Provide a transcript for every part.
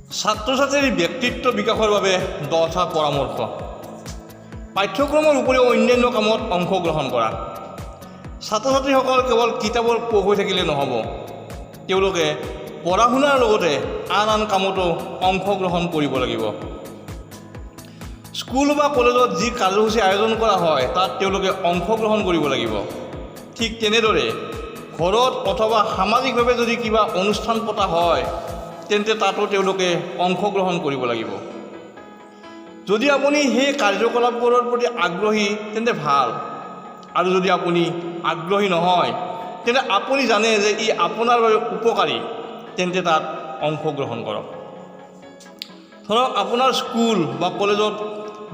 ছাত্ৰ ছাত্ৰীৰ ব্যক্তিত্ব বিকাশৰ বাবে 10টা পৰামৰ্শ। পাঠ্যক্ৰমৰ উপৰিও অন্যান্য কামত অংশগ্ৰহণ কৰা। ছাত্ৰ ছাত্ৰীসকল কেৱল কিতাপৰ পোক হৈ থাকিলে নহ'ব। তেওঁলোকে পঢ়া শুনাৰ লগতে আন আন কামতো অংশগ্ৰহণ কৰিব লাগিব। স্কুল বা কলেজত যি কাৰ্যসূচী আয়োজন কৰা হয়, তাত তেওঁলোকে অংশগ্ৰহণ কৰিব লাগিব। ঠিক তেনেদৰে ঘৰত অথবা সামাজিকভাৱে যদি কিবা অনুষ্ঠান পতা হয়, তেন্তে তাতো তেওঁলোকে অংশগ্ৰহণ কৰিব লাগিব। যদি আপুনি সেই কাৰ্যকলাপবোৰৰ প্ৰতি আগ্ৰহী, তেন্তে ভাল। আৰু যদি আপুনি আগ্ৰহী নহয়, তেন্তে আপুনি জানে যে ই আপোনাৰ বাবে উপকাৰী, তেন্তে তাত অংশগ্ৰহণ কৰক। ধৰক, আপোনাৰ স্কুল বা কলেজত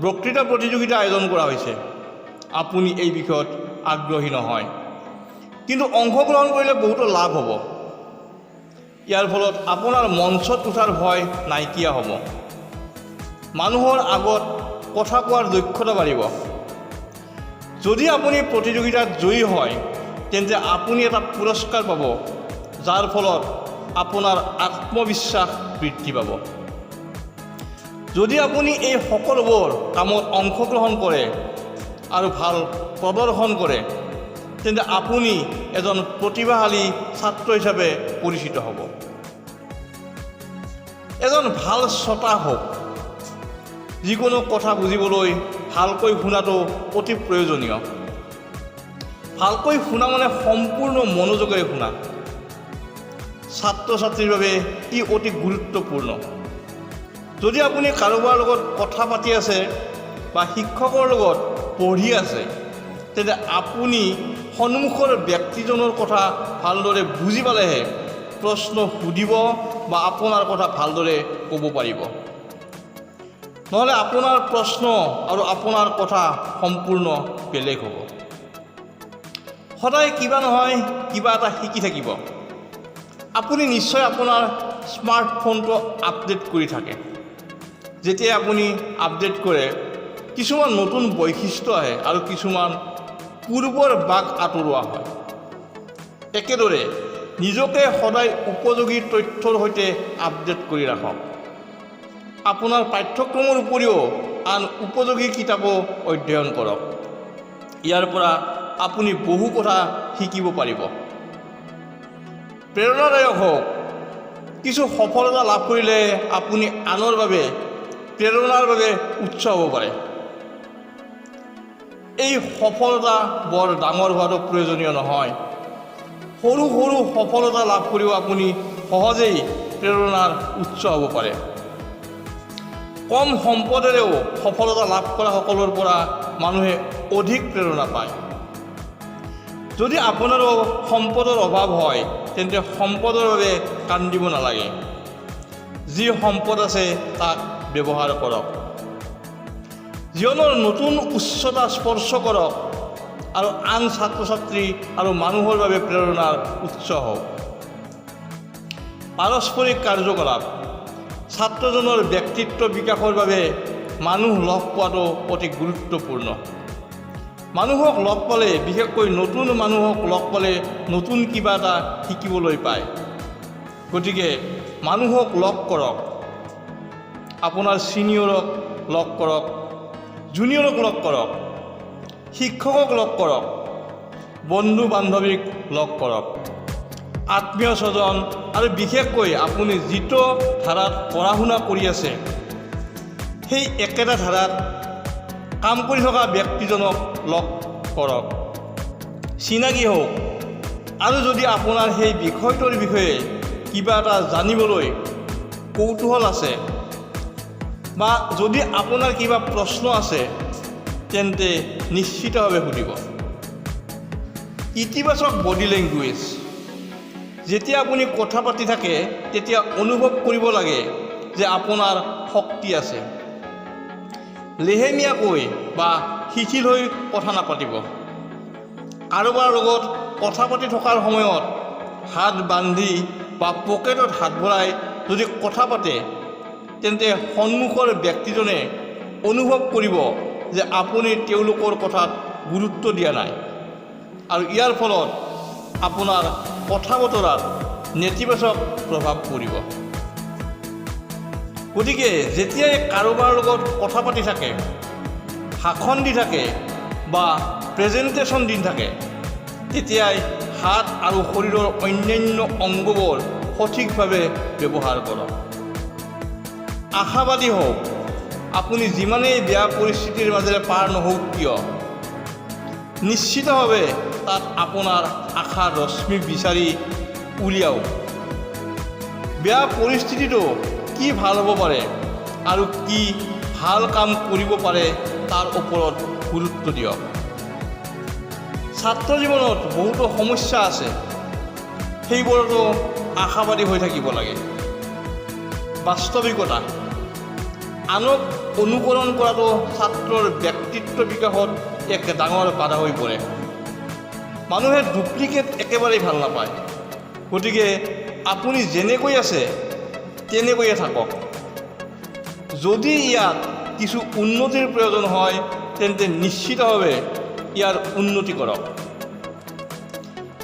বক্তৃতা প্ৰতিযোগিতা আয়োজন কৰা হৈছে। আপুনি এই বিষয়ত আগ্ৰহী নহয়, কিন্তু অংশগ্ৰহণ কৰিলে বহুতো লাভ হ'ব। ইয়াৰ ফলত আপোনাৰ মঞ্চত উঠাৰ ভয় নাইকিয়া হ'ব। মানুহৰ আগত কথা কোৱাৰ দক্ষতা বাঢ়িব। যদি আপুনি প্ৰতিযোগিতাত জয়ী হয়, তেন্তে আপুনি এটা পুৰস্কাৰ পাব, যাৰ ফলত আপোনাৰ আত্মবিশ্বাস বৃদ্ধি পাব। যদি আপুনি এই সকলোবোৰ কামত অংশগ্ৰহণ কৰে আৰু ভাল প্ৰদৰ্শন কৰে, তেন্তে আপুনি এজন প্ৰতিভাশালী ছাত্ৰ হিচাপে পৰিচিত হ'ব। এজন ভাল শ্ৰোতা হওক। যিকোনো কথা বুজিবলৈ ভালকৈ শুনাটো অতি প্ৰয়োজনীয়। ভালকৈ শুনা মানে সম্পূৰ্ণ মনোযোগেৰে শুনা। ছাত্ৰ ছাত্ৰীৰ বাবে ই অতি গুৰুত্বপূৰ্ণ। যদি আপুনি কাৰোবাৰ লগত কথা পাতি আছে বা শিক্ষকৰ লগত পঢ়ি আছে, তেন্তে আপুনি সন্মুখৰ ব্যক্তিজনৰ কথা ভালদৰে বুজি পালেহে প্ৰশ্ন সুধিব বা আপোনাৰ কথা ভালদৰে ক'ব পাৰিব। নহ'লে আপোনাৰ প্ৰশ্ন আৰু আপোনাৰ কথা সম্পূৰ্ণ বেলেগ হ'ব। সদায় কিবা নহয় কিবা এটা শিকি থাকিব। আপুনি নিশ্চয় আপোনাৰ স্মাৰ্টফোনটো আপডেট কৰি থাকে। যেতিয়া আপুনি আপডেট কৰে, কিছুমান নতুন বৈশিষ্ট্য আহে আৰু কিছুমান পূৰ্বৰ বাগ আঁতৰোৱা হয়। একেদৰে নিজকে সদায় উপযোগী তথ্যৰ সৈতে আপডেট কৰি ৰাখক। আপোনাৰ পাঠ্যক্ৰমৰ উপৰিও আন উপযোগী কিতাপো অধ্যয়ন কৰক। ইয়াৰ পৰা আপুনি বহু কথা শিকিব পাৰিব। প্ৰেৰণাদায়ক হওক। কিছু সফলতা লাভ কৰিলে আপুনি আনৰ বাবে প্ৰেৰণাৰ বাবে উৎস হ'ব পাৰে। এই সফলতা বৰ ডাঙৰ হোৱাটো প্ৰয়োজনীয় নহয়। সৰু সৰু সফলতা লাভ কৰিও আপুনি সহজেই প্ৰেৰণাৰ উৎস হ'ব পাৰে। কম সম্পদেৰেও সফলতা লাভ কৰাসকলৰ পৰা মানুহে অধিক প্ৰেৰণা পায়। যদি আপোনাৰো সম্পদৰ অভাৱ হয়, তেন্তে সম্পদৰ বাবে কান্দিব নালাগে। যি সম্পদ আছে, তাক ব্যৱহাৰ কৰক। জীৱনৰ নতুন উচ্চতা স্পৰ্শ কৰক আৰু আন ছাত্ৰ ছাত্ৰী আৰু মানুহৰ বাবে প্ৰেৰণাৰ উৎস হওক। পাৰস্পৰিক কাৰ্যকলাপ। ছাত্ৰজনৰ ব্যক্তিত্ব বিকাশৰ বাবে মানুহ লগ পোৱাটো অতি গুৰুত্বপূৰ্ণ। মানুহক লগ পালে, বিশেষকৈ নতুন মানুহক লগ পালে, নতুন কিবা এটা শিকিবলৈ পায়। গতিকে মানুহক লগ কৰক। আপোনাৰ ছিনিয়ৰক লগ কৰক, জুনিয়ৰক লগ কৰক, শিক্ষকক লগ কৰক, বন্ধু বান্ধৱীক লগ কৰক, আত্মীয় স্বজন আৰু বিশেষকৈ আপুনি যিটো ধাৰাত পঢ়া শুনা কৰি আছে, সেই একেটা ধাৰাত কাম কৰি থকা ব্যক্তিজনক লগ কৰক, চিনাকি হওক। আৰু যদি আপোনাৰ সেই বিষয়টোৰ বিষয়ে কিবা এটা জানিবলৈ কৌতূহল আছে বা যদি আপোনাৰ কিবা প্ৰশ্ন আছে, তেন্তে নিশ্চিতভাৱে সুধিব। ইতিবাচক বডি লেংগুৱেজ। যেতিয়া আপুনি কথা পাতি থাকে, তেতিয়া অনুভৱ কৰিব লাগে যে আপোনাৰ শক্তি আছে। লেহেমীয়াকৈ বা শিথিল হৈ কথা নাপাতিব। কাৰোবাৰ লগত কথা পাতি থকাৰ সময়ত হাত বান্ধি বা পকেটত হাত ভৰাই যদি কথা পাতে, তেন্তে সন্মুখৰ ব্যক্তিজনে অনুভৱ কৰিব যে আপুনি তেওঁলোকৰ কথাত গুৰুত্ব দিয়া নাই আৰু ইয়াৰ ফলত আপোনাৰ কথা বতৰাত নেতিবাচক প্ৰভাৱ পৰিব। গতিকে যেতিয়াই কাৰোবাৰ লগত কথা পাতি থাকে, ভাষণ দি থাকে বা প্ৰেজেণ্টেশ্যন দি থাকে, তেতিয়াই হাত আৰু শৰীৰৰ অন্যান্য অংগবোৰ সঠিকভাৱে ব্যৱহাৰ কৰক। আশাবাদী হওক। আপুনি যিমানেই বেয়া পৰিস্থিতিৰ মাজেৰে পাৰ নহওক কিয়, নিশ্চিতভাৱে তাত আপোনাৰ আশাৰ ৰশ্মি বিচাৰি উলিয়াওক। বেয়া পৰিস্থিতিতো কি ভাল হ'ব পাৰে আৰু কি ভাল কাম কৰিব পাৰে, তাৰ ওপৰত গুৰুত্ব দিয়ক। ছাত্ৰ জীৱনত বহুতো সমস্যা আছে, সেইবোৰতো আশাবাদী হৈ থাকিব লাগে। বাস্তৱিকতা: আনক অনুকৰণ কৰাটো ছাত্ৰৰ ব্যক্তিত্ব বিকাশত এক ডাঙৰ বাধা হৈ পৰে। মানুহে ডুপ্লিকেট একেবাৰেই ভাল নাপায়। গতিকে আপুনি যেনেকৈ আছে তেনেকৈয়ে থাকক। যদি ইয়াত কিছু উন্নতিৰ প্ৰয়োজন হয়, তেন্তে নিশ্চিতভাৱে ইয়াৰ উন্নতি কৰক।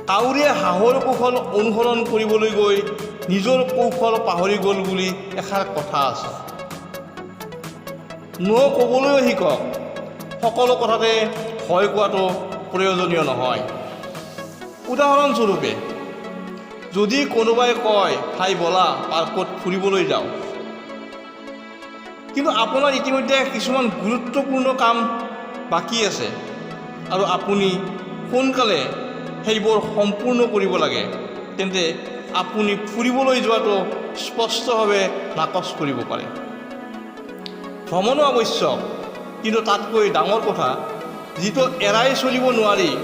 কাউৰীয়ে হাঁহৰ কৌশল অনুসৰণ কৰিবলৈ গৈ নিজৰ কৌশল পাহৰি গ'ল বুলি এষাৰ কথা আছে। ন ক'বলৈও শিকক। সকলো কথাতে হয় কোৱাটো প্ৰয়োজনীয় নহয়। উদাহৰণস্বৰূপে, যদি কোনোবাই কয়, "ভাই, ব'লা পাৰ্কত ফুৰিবলৈ যাওঁ," কিন্তু আপোনাৰ ইতিমধ্যে কিছুমান গুৰুত্বপূৰ্ণ কাম বাকী আছে আৰু আপুনি সোনকালে সেইবোৰ সম্পূৰ্ণ কৰিব লাগে, তেন্তে আপুনি ফুৰিবলৈ যোৱাটো স্পষ্টভাৱে নাকচ কৰিব পাৰে। ভ্ৰমণো আৱশ্যক, কিন্তু তাতকৈ ডাঙৰ কথা, যিটো এৰাই চলিব নোৱাৰি,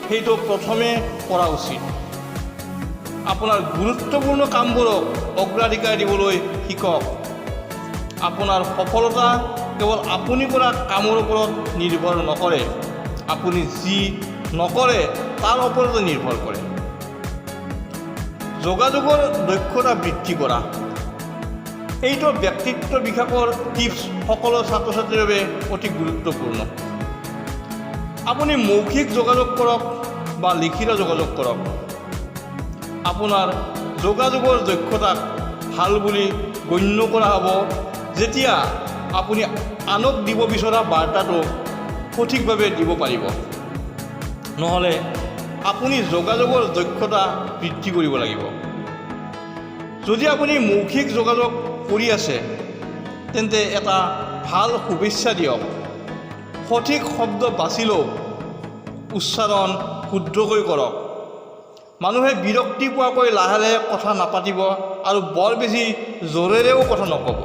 সেইটো প্ৰথমে কৰা উচিত। আপোনাৰ গুৰুত্বপূৰ্ণ কামবোৰক অগ্ৰাধিকাৰ দিবলৈ শিকক। আপোনাৰ সফলতা কেৱল আপুনি কৰা কামৰ ওপৰত নিৰ্ভৰ নকৰে, আপুনি যি নকৰে তাৰ ওপৰতো নিৰ্ভৰ কৰে। যোগাযোগৰ দক্ষতা বৃদ্ধি কৰা, এইটো ব্যক্তিত্ব বিকাশৰ টিপছ সকলো ছাত্ৰ ছাত্ৰীৰ বাবে অতি গুৰুত্বপূৰ্ণ। আপুনি মৌখিক যোগাযোগ কৰক বা লিখিত যোগাযোগ কৰক, আপোনাৰ যোগাযোগৰ দক্ষতাক ভাল বুলি গণ্য কৰা হ'ব যেতিয়া আপুনি আনক দিব বিচৰা বাৰ্তাটো সঠিকভাৱে দিব পাৰিব। নহ'লে আপুনি যোগাযোগৰ দক্ষতা বৃদ্ধি কৰিব লাগিব। যদি আপুনি মৌখিক যোগাযোগ কৰি আছে, তেন্তে এটা ভাল শুভেচ্ছা দিয়ক। সঠিক শব্দ বাছি লওক। উচ্চাৰণ শুদ্ধকৈ কৰক। মানুহে বিৰক্তি পোৱাকৈ লাহে লাহে কথা নাপাতিব আৰু বৰ বেছি জোৰেৰেও কথা নক'ব।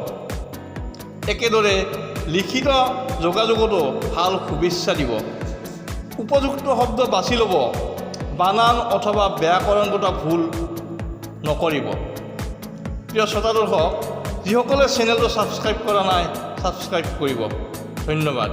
একেদৰে লিখিত যোগাযোগতো ভাল শুভেচ্ছা দিব। উপযুক্ত শব্দ বাছি ল'ব। বানান অথবা ব্যাকৰণগত ভুল নকৰিব। প্ৰিয় শ্ৰোতা দৰ্শক, যিসকলে চেনেলটো ছাবস্ক্ৰাইব কৰা নাই, ছাবস্ক্ৰাইব কৰিব। ধন্যবাদ।